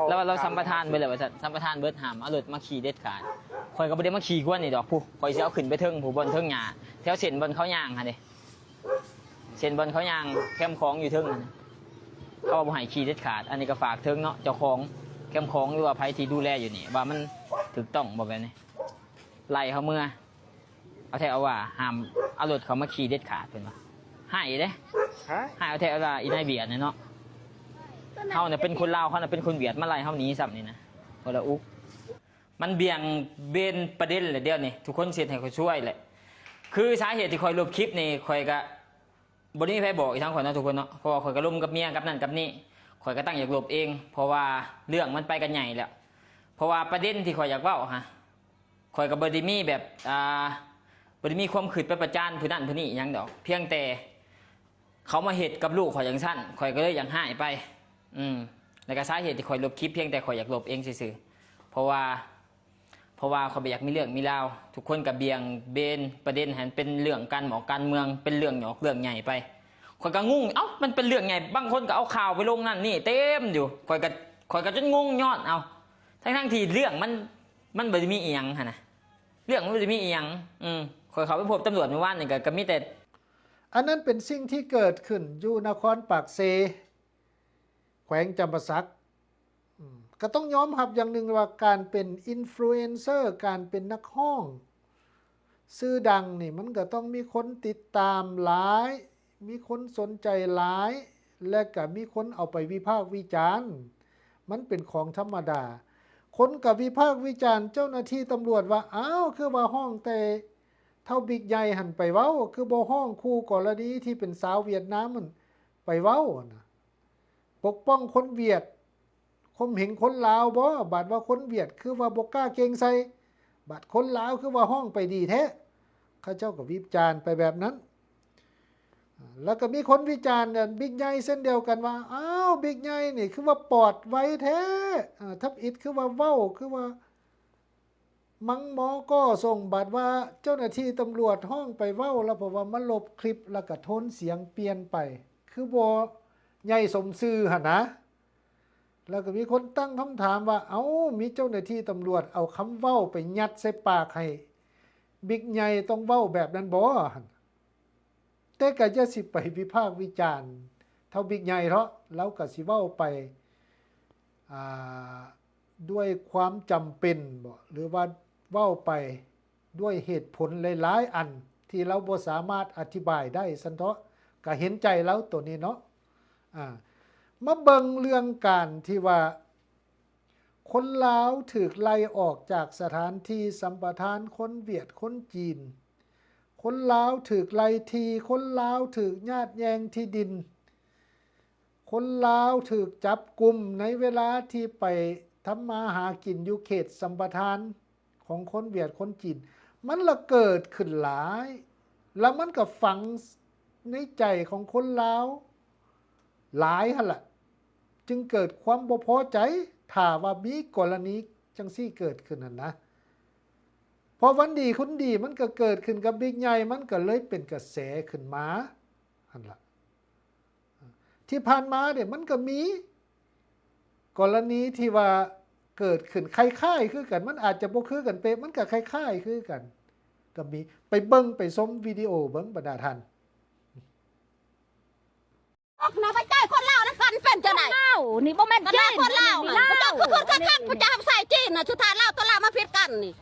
ລາວວ່າລາວສຳປະທານເບິດແລ້ວວ່າຊັ້ນ, ສຳປະທານເບິດ ຫ້າມເອົາລົດມາຂີ່ເດັດຂາດ. ຂ້ອຍກໍບໍ່ໄດ້ມາຂີ່ກວນນີ້ດອກ, ຜູ້ ຂ້ອຍຊິເອົາຂຶ້ນໄປເທິງຜູ້ ບ່ອນເທິງຫຍ້າ ແຖວເສັ້ນບ່ອນເຂົາຍ່າງຫັ້ນເດ້, ເສັ້ນບ່ອນເຂົາຍ່າງແຄມຂອງຢູ່ເທິງຫັ້ນ. ເຂົາວ່າບໍ່ໃຫ້ຂີ່ເດັດຂາດ. ອັນນີ້ກໍຝາກເຖິງເນາະ ເຈົ້າຂອງແຄມຂອງ ຫຼືວ່າໃຜທີ່ດູແລຢູ່ນີ້ ວ່າມັນຖືກຕ້ອງບໍ່ແບບນີ້, ໄລ່ເຮົາເມືອ. ເອົາແທ້ເອົາວ່າ ຫ້າມເອົາລົດເຂົາມາຂີ່ເດັດຂາດ ເພິ່ນວ່າ. ຮ້າຍເດ້ ຮ້າຍ ຮ້າຍເອົາແທ້ເອົາວ່າ ອີນາຍຫວຽດນີ້ເນາະ. ເຮົານະເປັນຄົນລາວ ເຂົານະເປັນຄົນຫວຽດ ມາໄລ່ເຮົາໜີຊ້ຳນີ້ນະ. ຄົນລະອຸກ. ມັນບ່ຽງເບນປະເດັນແຫຼະດຽວນີ້, ທຸກຄົນຊິເຮັດໃຫ້ຂ້ອຍຊວຍແຫຼະ. ຄືສາເຫດທີ່ຂ້ອຍລົບຄລິບນີ້ ຂ້ອຍກະບໍ່ໄດ້ມີໃຜບອກອີກທັງຂ້ອຍເນາະ ທຸກຄົນເນາະ, ເພາະວ່າຂ້ອຍກະລົມກັບເມຍກັບນັ້ນກັບນີ້, ຂ້ອຍກະຕັ້ງຢາກລົບເອງ ເພາະວ່າເລື່ອງມັນໄປກັນໃຫຍ່ແລ້ວ. ເພາະວ່າປະເດັນທີ່ຂ້ອຍຢາກເວົ້າຫັ້ນ ຂ້ອຍກໍບໍ່ໄດ້ມີແບບ ອ່າ ບໍ່ໄດ້ມີຄວາມຄິດໄປປະຈານຜູ້ນັ້ນຜູ້ນີ້ຫຍັງດອກ, ພຽງແຕ່ເຂົາມາເຮັດກັບລູກຂ້ອຍຈັ່ງຊັ້ນ ຂ້ອຍກໍເລີຍຢາກຮ້າຍໄປ. ອືມ ແລ້ວກໍສາເຫດທີ່ຂ້ອຍລົບຄລິບ ພຽງແຕ່ຂ້ອຍຢາກລົບເອງຊື່ໆ ເພາະວ່າ ເພາະວ່າຂ້ອຍບໍ່ຢາກມີເລື່ອງມີລາວ. ທຸກຄົນກໍບ່ຽງເບນປະເດັນໃຫ້ມັນເປັນເລື່ອງການໝອກການເມືອງ ເປັນເລື່ອງຫຍອກເລື່ອງໃຫຍ່ໄປ. ຂ້ອຍກໍງົງ ເອົ້າ ມັນເປັນເລື່ອງໃຫຍ່ ບາງຄົນກໍເອົາຂ່າວໄປລົງນັ້ນນີ້ເຕັມຢູ່. ຂ້ອຍກໍ ຂ້ອຍກໍຈົນງົງຍ້ອນ ເອົ້າ ທັງໆທີ່ເລື່ອງມັນ ມັນບໍ່ໄດ້ມີອີ່ຫຍັງຫັ້ນນະ, ເລື່ອງມັນບໍ່ໄດ້ມີອີ່ຫຍັງ. ອືມ ຂ້ອຍເຂົ້າໄປພົບຕຳຫຼວດມື້ວານນີ້ກໍ ກໍມີແຕ່ ອັນນັ້ນເປັນສິ່ງທີ່ເກີດຂຶ້ນຢູ່ນະຄອນປາກເຊ ແຂວງຈຳປາສັກ. ອືມ ກໍຕ້ອງຍອມຮັບຢ່າງໜຶ່ງວ່າ ການເປັນອິນຟລູເອນເຊີ ການເປັນນັກຮ້ອງຊື່ດັງນີ້ ມັນກໍຕ້ອງມີຄົນຕິດຕາມຫຼາຍ ມີຄົນສົນໃຈຫຼາຍ ແລະ ກໍມີຄົນເອົາໄປວິພາກວິຈານ, ມັນເປັນຂອງທຳມະດາ. ຄົນກໍວິພາກວິຈານເຈົ້າໜ້າທີ່ຕຳຫຼວດວ່າ ອ້າວ ຄືວ່າຮ້ອງແຕ່ທ້າວບິກໃຫຍ່ຫັ້ນໄປເວົ້າ, ຄືບໍ່ຮ້ອງຄູ່ກໍລະນີທີ່ເປັນຊາວຫວຽດນາມຫັ້ນໄປເວົ້ານະ. ປົກປ້ອງຄົນຫວຽດ, ຂົ່ມເຫັງຄົນລາວບໍ? ບາດວ່າຄົນຫວຽດຄືວ່າບໍ່ກ້າເກັ່ງໃສ່, ບາດຄົນລາວຄືວ່າຮ້ອງໄປດີແທ້. ເຂົາເຈົ້າກໍວິຈານໄປແບບນັ້ນ. ແລ້ວກໍມີຄົນວິຈານ ອາ ບິກໃຫຍ່ເຊັ່ນດຽວກັນວ່າ ອ້າວ ບິກໃຫຍ່ນີ້ຄືວ່າປອດໄວແທ້, ອາ ທຳອິດຄືວ່າເວົ້າ ຄືວ່າ ມັງມໍກໍສົ່ງ ບາດວ່າເຈົ້າໜ້າທີ່ຕຳຫຼວດຮ້ອງໄປເວົ້າ ແລ້ວເພາະວ່າມາລົບຄລິບ ແລ້ວກະໂທນສຽງປ່ຽນໄປ ຄືບໍ່ໃຫຍ່ສົມຊື່ຫັ້ນນະ. ແລ້ວກໍມີຄົນຕັ້ງຄຳຖາມວ່າ ເອົ້າ ມີເຈົ້າໜ້າທີ່ຕຳຫຼວດເອົາຄຳເວົ້າໄປຍັດໃສ່ປາກໃຫ້ບິກໃຫຍ່ຕ້ອງເວົ້າແບບນັ້ນບໍ? ແຕ່ກໍຢ່າຊິໄປວິພາກວິຈານເທົ່າບິກໃຫຍ່ເທາະ, ລາວກໍຊິເວົ້າໄປ ອ່າ ດ້ວຍຄວາມຈຳເປັນບໍ ຫຼືວ່າເວົ້າໄປດ້ວຍເຫດຜົນຫຼາຍໆອັນທີ່ລາວບໍ່ສາມາດອະທິບາຍໄດ້ຊັ້ນເທາະ, ກໍເຫັນໃຈລາວໂຕນີ້ເນາະ. ອ່າ ມາເບິ່ງເລື່ອງການທີ່ວ່າ ຄົນລາວຖືກໄລ່ອອກຈາກສະຖານທີ່ສຳປະທານຄົນຫວຽດຄົນຈີນ, ຄົນລາວຖືກໄລ່ທີ່, ຄົນລາວຖືກຍາດແຍ່ງທີ່ດິນ, ຄົນລາວຖືກຈັບກຸມໃນເວລາທີ່ໄປທຳມາຫາກິນຢູ່ເຂດສຳປະທານຂອງຄົນຫວຽດຄົນຈີນ, ມັນລະເກີດຂຶ້ນຫຼາຍ ລະມັນກະຝັງໃນໃຈຂອງຄົນລາວ ຫຼາຍຫັ້ນລະ ຈຶ່ງເກີດຄວາມບໍ່ພໍໃຈ ຖ້າວ່າມີກໍລະນີຈັ່ງຊີ້ເກີດຂຶ້ນຫັ້ນນະ. ເພາະວັນດີຄຸນດີມັນກໍເກີດຂຶ້ນກັບບິກໃຫຍ່ ມັນກໍເລີຍເປັນກະແສຂຶ້ນມາຫັ້ນລະ. ທີ່ຜ່ານມາເດ ມັນກໍມີກໍລະນີທີ່ວ່າເກີດຂຶ້ນຄ້າຍໆຄືກັນ, ມັນອາດຈະບໍ່ຄືກັນເປະ, ມັນກໍຄ້າຍໆຄືກັນ ກໍມີ. ໄປເບິ່ງ ໄປຊົມວິດີໂອເບິ່ງ ບັນດາທ່ານ. ອອກນະ ໄປເຈີຄົນລາວນະ ຄັນເປັນຈັ່ງໃດ? ຄົນລາວນີ້ບໍ່ແມ່ນຈີນ ຄົນລາວ ອັນນີ້ລາວ ເຈົ້າຄືຄົນຄັກໆ ພະເຈົ້າໃສ່ຈີນນະ ສຸດທ້າຍລາວຕໍ່ລາວມາຜິດກັນນີ້.